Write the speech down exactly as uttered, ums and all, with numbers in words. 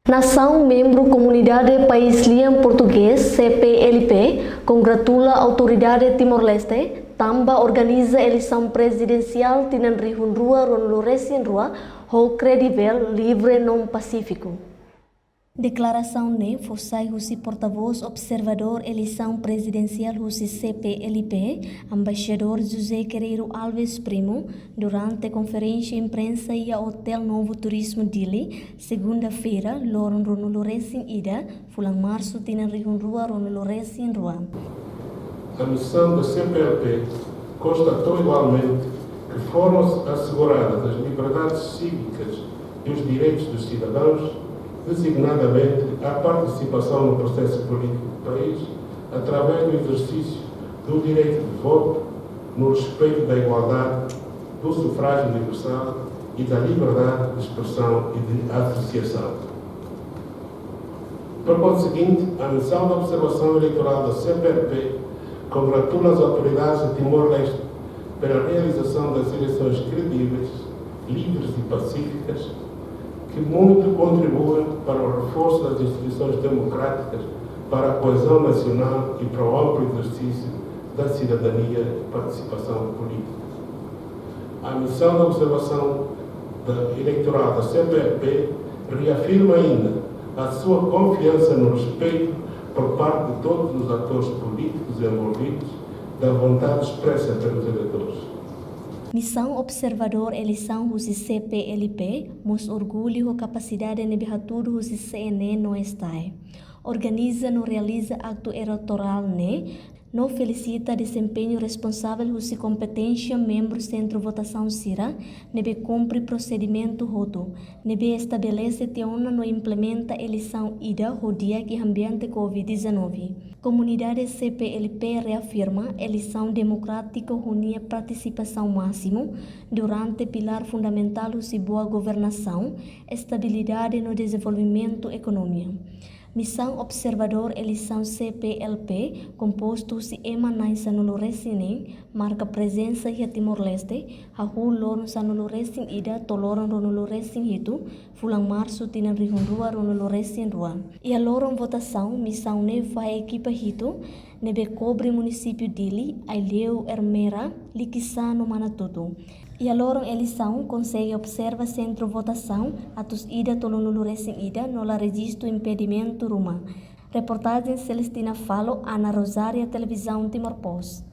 Nasaun membru Komunidade País Lian Portugés, C P L P, kongratula autoridade Timor-Leste tanba organiza eleisaun prezidensiál tinan rihun rua ruanulu resin rua ho kredivel, livre no pasífiku. Deklarasaun ne'e fó sai husi portavós observadór eleisaun prezidensiál husi C P L P, Embaixadór José Guerreiro Alves Primo, durante konferénsia imprensa iha Hotel Novo Turismo Dili, segunda-feira, loron ruanulu resin ida, fulan marsu, tinan rihun rua ruanulu resin rua. A missão da C P L P constatou igualmente que foram asseguradas as liberdades cívicas e os direitos dos cidadãos, designadamente a participação no processo político do país, através do exercício do direito de voto, no respeito da igualdade, do sufrágio universal e da liberdade de expressão e de associação. Por conseguinte, a Missão de Observação Eleitorál da C P L P congratula as autoridades de Timor-Leste pela realização das eleições credíveis, livres e pacíficas, que muito contribuem para o reforço das instituições democráticas, para a coesão nacional e para o amplo exercício da cidadania e participação política. A missão de observação da, eleitoral da C P L P reafirma ainda a sua confiança no respeito, por parte de todos os atores políticos envolvidos, da vontade expressa pelos eleitores. Misaun observadór eleisaun husi C P L P mós orgullu ho kapasidade ne'ebé hatudu husi C N E no STAE. Organiza no realiza aktu eleitorál ne'e, no felisita dezempeñu responsavel husi kompeténsia membru sentru votasaun sira ne'ebé kumpre prosedimentu hotu ne'ebé estabelese tiha ona no implementa eleisaun ida ho di'ak iha ambiente covid dezanove. Komunidade C P L P reafirma eleisaun demokrátiku ho nia partisipasaun másimu durante pilár fundamentál husi boa governasaun, estabilidade no dezenvolvimentu ekonomia. Misaun observadór eleisaun C P L P, kompostu husi ema na'in sanulu resin neen, marka prezensa iha Timor-Leste, hahú loron sanulu resin ida to'o loron ruanulu resin hitu, fulan marsu tinan rihun rua ruanulu resin rua. Iha loron votasaun, misaun ne'e fahe ekipa hitu, ne'ebé kobre munisípiu Dili, Aileu, Ermera, Likisá no Manatuto. Iha loron eleisaun, konsege observa sentru votasaun atus ida tolunulu resin ida no la rejistu impedimentu ruma. Reportajen Celestina Falo, Ana Rosária, Televizaun Timor Post.